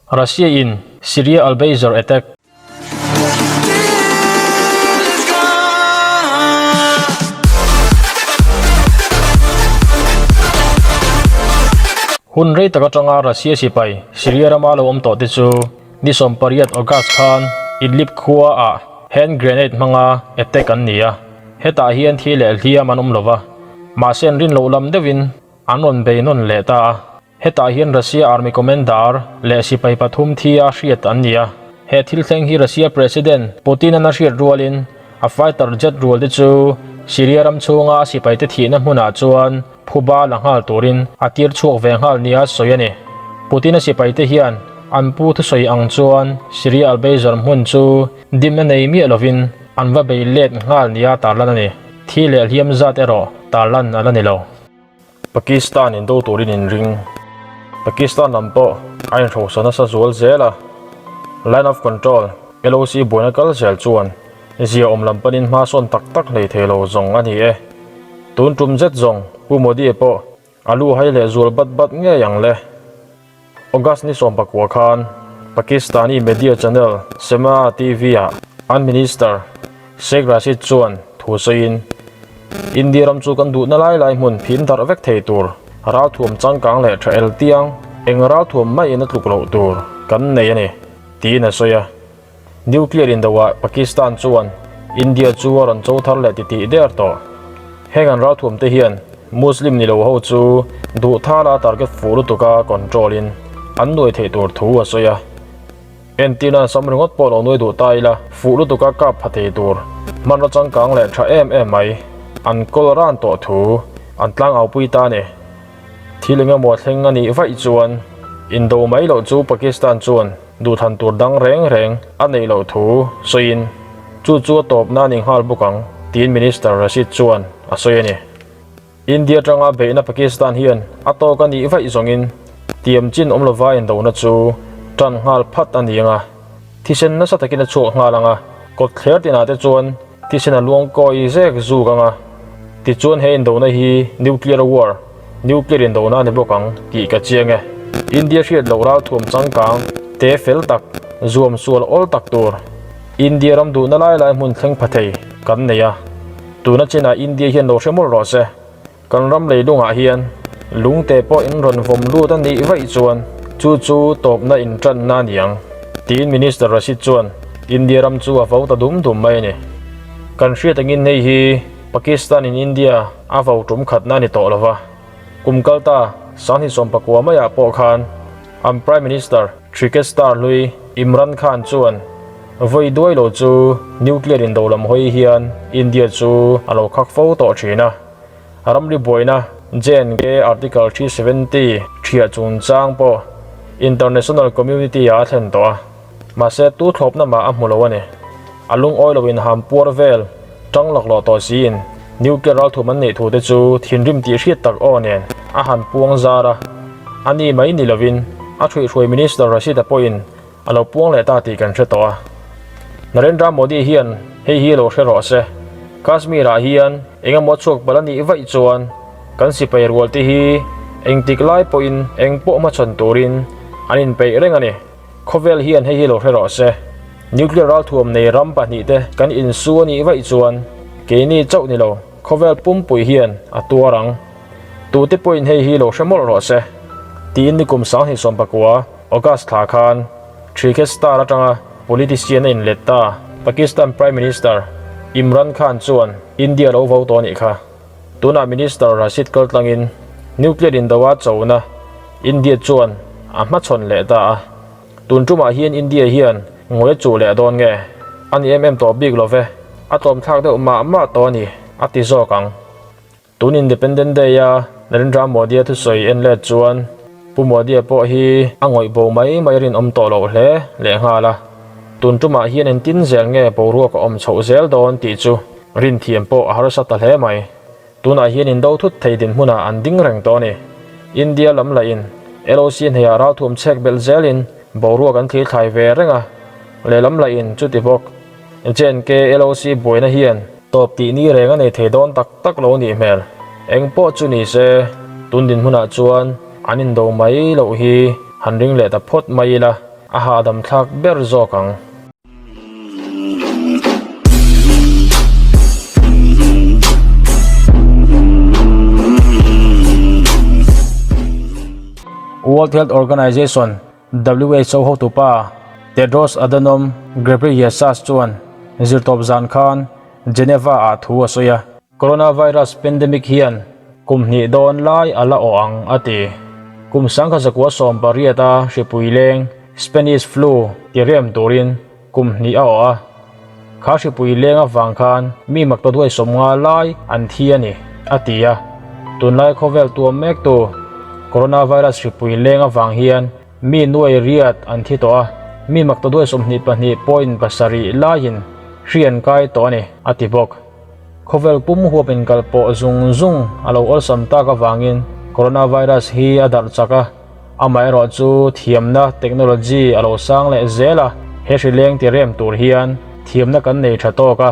Russia in Syria Al-Bayzar attack. Hun rei tak atanga Russia sipai Syria rama lo awm tawh te chu ni 18 August khan Idlib khua ah hand grenade hmanga attack an ni a, hetah hian thi leh hliam an awm lova, mahse an rin loh lam deuhin an rawn bei nawn leh ta a. Hetah hian Russia Army Commander leh sipai pathum thi a hriat an ni a. He thil thleng hi Russia President Putin-a'n a hriat rualin a fighter jet rual te chu Syria ram chhunga a sipaite thihna hmunah chuan phuba la nghal turin a tir chhuak ve nghal nia sawi a ni. Putin-a sipaite hian an pu thusawi ang chuan Syria Al-Bayzar hmun chu dimna nei miah lovin an va bei let nghal nia tarlan a ni. Thi leh hliam zat erawh tarlan a la ni lo. Pakistan in do turin in ring. Pakistan lam pawh a inhrosa nasa zual zel a, Line of Control, LOC, buaina kal zel chuan zia awm lam panin hma sawn tak tak hlei thei lo zawng a ni e. Tun tum zet zawng Pu Modi pawh a lu hai leh zual bat bat ngei ang le. August ni 19 khan Pakistani media channel Samaa TV-ah an minister Sheikh Rashid chuan thu sawiin, India ram chu kan duhna lai lai hmun phin darh vek thei tur ralthuam changkang leh tha el tiang eng ralthuam maiin a tluk loh tur kan nei a ni, tiin a sawi a. Nuclear indoah Pakistan chuan India chu a rawn cho thar leh titih der tawh. Heng an ralthuam te hian Muslim ni lo ho chu duh thala target fuh lutuka control in an nuai theih tur thu a sawi a. Entirna an sam ringawt pawh lo nuai duh ta ila fuh lutuka kap pha thei tur hmanraw changkang leh tha em em mai an kawl ran tawh thu an tlangaupui ta a ni. Thil engemaw thleng a nih vaih chuan indo mai loh chu Pakistan chuan duhthlan tur dang reng reng a neih loh thu sawiin chu chu a tawpna a ni nghal bawk ang tiin Minister Rashid chuan a sawi a ni. India atanga beihna Pakistan hian a tawk a nih vaih zawngin tiam chin awm lova indona chu tan nghal phat a ni ang a, thisen nasa takin a chhuak nghal ang a, kawtthler tinah te chuan thisen a luang kawi zek zuk ang a, tichuan he indona hi nuclear war, Nuclear indona a ni bawk ang tih ka chiang e. India hriat loh ralthuam changkang te fel tak, zuam sual awl tak tur India ram duhna lai lai hmun thleng pha thei kan nei a. Tuna chinah India hian lo hre mawlh rawh se. Kan ram leilungah hian lungte pawh in rawn vawm lut a nih vaih chuan chu chu tawpna intanna a ni ang, tiin Minister Rashid chuan India ram chu a vo ta dum dum mai a ni. Kan hriat angin hei hi Pakistan in India a vo tum khatna a ni tawh lova, kum kal ta 2019 maiah pawh khan an Prime Minister cricket star hlui Imran Khan chuan vawi duai lo chu nuclear indo lam hawi hian India chu a lo khak fo tawh thin a. Ramri buaina J&K Article 370 thiah chungchang pawh international community ah a thlen tawh a. Mahse, tu thlawpna mah a hmu lo a ni. A lungawi loin ham puar vel tang laklawh tawh siin nuclear ralthum an neih thu te chu thinrim tih hriat tak aw nen a han puang zar a. A ni mai ni lovin a thuihhruai Minister Rashid-a pawhin a lo puang leh ta tih kan hre tawh a. Narendra Modi hian hei hi lo hre rawh se, Kashmir-ah hian eng emaw chhuak palh a nih vaih chuan kan sipai rual te hi engtik lai pawhin eng pawh hmachhawn turin an inpeih reng a ni. Khawvel hian hei hi lo hre rawh se, Nuclear ralthuam nei ram pahnihte kan insu a nih vaih chuan keini chauh ni lo, khawvel pumpui hian a tuar ang. Tute pawhin hei hi lo hre mawlh rawh se, tiin nikum 2019 August thla khan Cricket star atanga politician a inlet ta Pakistan Prime Minister Imran Khan chuan India lo vo tawh a nih kha. Tunah Minister Rashid kaltlangin Nuclear indoa chona India chuan a hmachhawn leh ta a. Tun tumah hian India hian ngawi a chuh leh dawn nge? A ni em em tawh bik lo ve, a tlawmthlak deuh mah mah tawh a ni, a ti zawk ang. Tun Independent Day-a Narendra Modi-a thusawi en let chuan Pu Modi-a pawh hi a ngawih bo mai mai rinawm tawh loh hle lehnghal a. Tun tumah hian engtin zel nge boruak a awm chhoh zel dawn tih chu rinthiam pawh a harsa ta hle mai. Tunah hian indo thut thei dinhmunah an ding reng tawh a ni. India lam lahin LOC hneihah ralthuam chhek belh zelin boruak an thlir thlai ve reng a, lehlam lahin chuti bawk. JNK LOC buaina hian tawp tih ni reng a nei thei dawn tak tak lo nih hmel. Eng pawh chu ni se, tun dinhmunah chuan an indo mai loh hi han ring leh ta phawt mai ila. a hahdam thlak ber zawk ang. World Health Organization, WHO, hotupa Tedros Adhanom Ghebreyesus chuan zirtawp zan khan Geneva-ah thu a sawi a. Coronavirus pandemic hian kum hnih dawn lai a la awh ang a ti. Kum 1918 a hripui leng Spanish flu ti rem turin kum hnih a awh a. Kha hripui leng avang khan mi maktaduai 50 lai an thi a ni, a ti a. Tunlai khawvel tuam mektu coronavirus hripui leng avang hian mi nuai riat an thi tawh a, mi maktaduai 22.7 laiin hri an kai tawh a ni, a ti bawk. Khawvel pum huap inkal pawh zung zung a lo awlsam tak avangin coronavirus hi a darh chak a, amaherawh chu thiamna technology a lo sang leh zel a, he hri leng ti rem tur hian thiamna kan nei tha tawk a,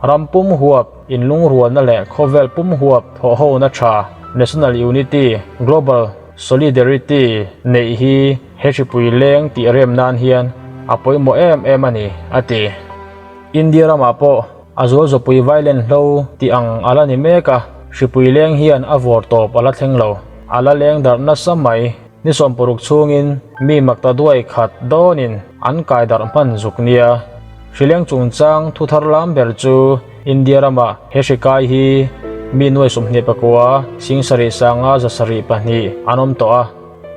ram pum huap inlungrualna leh khawvel pum huap thawhhona tha national unity, global solidarity neih hi he hripui leng tih rem nan hian a pawimawh em em a ni, a ti. India ramah pawh A zual zawpui vailen hlo tih ang a la ni mek a, hripui leng hian a vawr tawp a la thleng lo. A la leng darh nasa mai. Ni 60 chhungin mi makta duai khat dawnin an kai darh hman zuk nia. Hrileng chungchang thu thar lam ber chu India ramah he hri kai hi mi nuai 29 7,572 an awm tawh a,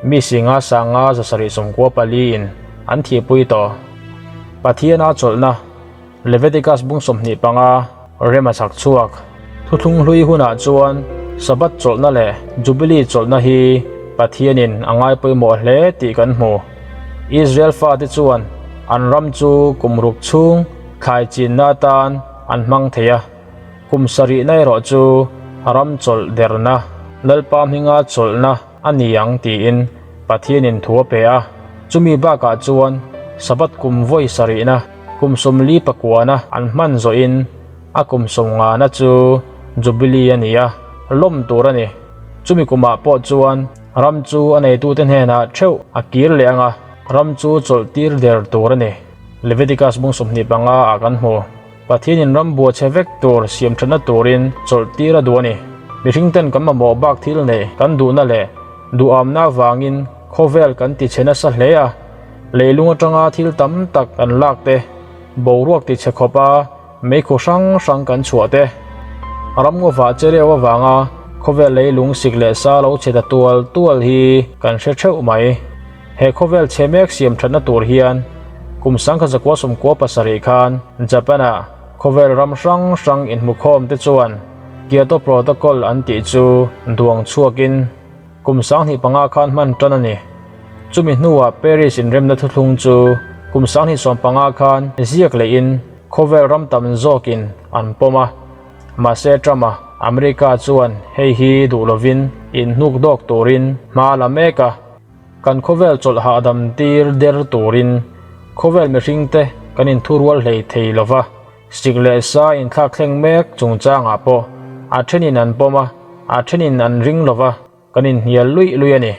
mi 5,574 in an thihpui tawh. Pathiana chawlhna. Leviticus bung 25 rem a chak chhuak. Thuthlung hlui hunah chuan Sabbath chawlhna leh Jubilee chawlhna hi Pathianin a ngai pawimawh hle tih kan hmu. Israel fate chuan an ram chu kum ruk chhung thlai chinna atan an hmang thei a, kum sarihna erawh chu ram chawlh derna, Lalpa hminga chawlhna a ni ang tiin Pathianin thu a pe a. Chumi bakah chuan Sabbath kum vawi sarihna, Kum 49na an hman zawhin a kum 50na chu Jubilee a ni a, lawm tur a ni. Chumi kumah pawh chuan ram chu a neitute hnenah theuh a kir leh ang a, ram chu chawlh tir der tur a ni. Leviticus bung 25 ah kan hmu. Pathianin ram bua chhe vek tur siam thatna turin chawlh tir a duh a ni. Mihring ten kan mamawh bak thil neih kan duhna leh duhamna avangin khawvel kan ti chhe nasa hle a. Leilung atanga thil tam tak kan lak te, boruak ti chhe khawpa meikhu hrang hrang kan chhuah te, ramngawvah che reuh avanga khawvel leilung sik leh sa lo chhe ta tual tual hi kan hre theuh mai. He khawvel chhe mek siam thatna tur hian kum 1997 khan Japan-ah khawvel ram hrang hrang inhmukhawm te chuan Kyoto Protocol an tih chu duang chhuakin, Kum 25 khan hman tan a ni. Chumi hnuah Paris inremna thuthlung chu kum 2015 khan ziak lehin khawvel ram tam zawkin an pawm a. Mahse Trump-a America chuan hei hi duh lovin inhnuk dawk turin hma la mek a. Kan khawvel chawlh hahdam tir der turin khawvel mihringte kan inthurual hlei thei lova. Sik leh sa inthlak thleng mek chungchangah pawh a thenin an pawm a, a thenin an ring lo va, kan inhnial luih luih a ni.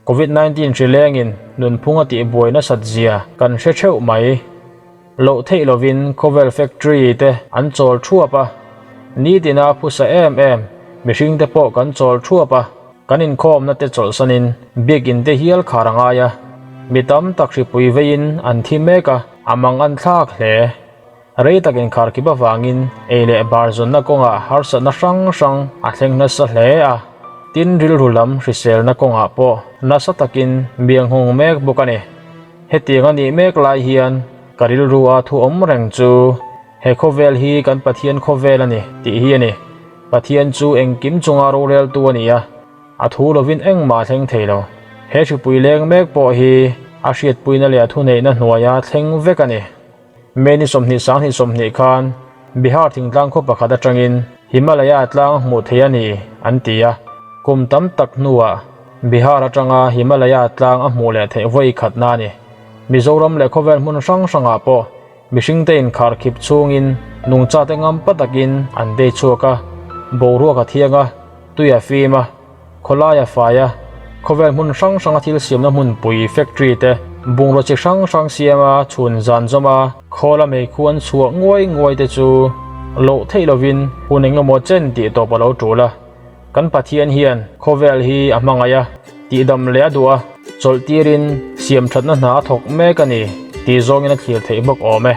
Covid 19 hri lengin nunphung a tihbuai nasat zia kan hre theuh mai. Loh theih lovin khawvel factory te an chawl thuap a, nitina phusa em em mihring te pawh kan chawl thuap a, kan inkhawmna te chawlhsanin biakin te hial khar a ngai a, mi tam tak hripui veiin an thi mek a, a mang an thlak hle. Rei tak inkhar kip avangin ei leh bar zawnna kawngah harsatna hrang hrang a thleng nasa hle a, tin rilru lam hriselna kawngah pawh nasa takin biang hung mek bawk a ni. Hetiang a nih mek lai hian ka rilru a thu awm reng chu he khawvel hi kan Pathian khawvel a ni tih hi a ni. Pathian chu engkim chunga roreltu a ni a, a thu lovin engmah a thleng thei lo. He hripui leng mek pawh hi a hriatpuina leh a thuneihna hnuaia thleng vek a ni. May ni 20 20 20 khan Bihar thingtlang khaw pakhat atangin Himalaya tlang hmuh theih a ni an ti a, kum tam tak hnuah Bihar atanga Himalaya tlang a hmuh leh theih vawi khatna a ni. Mizoram leh khawvel hmun hrang hrangah pawh mihringte inkharkhip chhungin nungchate ngampa takin an dei chhuak a, boruak a thiang a, tui a fim a, Khawlaia faia khawvel hmun hrang hranga thil siamna hmunpui factory te Bungraw chi hrang hrang siama chhun zan zawm a, khawla meikhu an chhuah nguai nguai te chu loh theih lovin hun engemaw chen tih tawp a lo tul a. Kan Pathian hian khawvel hi a hmangaih a, tihdam leh a duh a, chawlh tirin siam thatna hna a thawk mek a ni tih zawngin a thlir theih bawk awm e.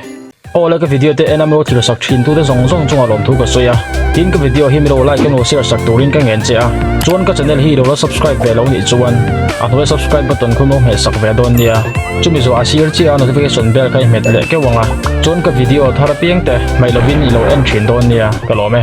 Aw le ka video te en a milo thlir sak thin tute zawng zawng chungah lawmthu ka sawi a, tin ka video hi milo like emaw share sak turin ka ngen che a, chuan ka channel hi ilo la subscribe ve lo nih chuan a hnuai subscribe button khu milo hmeh sak ve dawn nia, chumi zawh a sir chiah a notification bell kha i hmet leh keuh ang a, chuan ka video thar apiang te hmaih lovin ilo en thin dawn nia ka lawm e.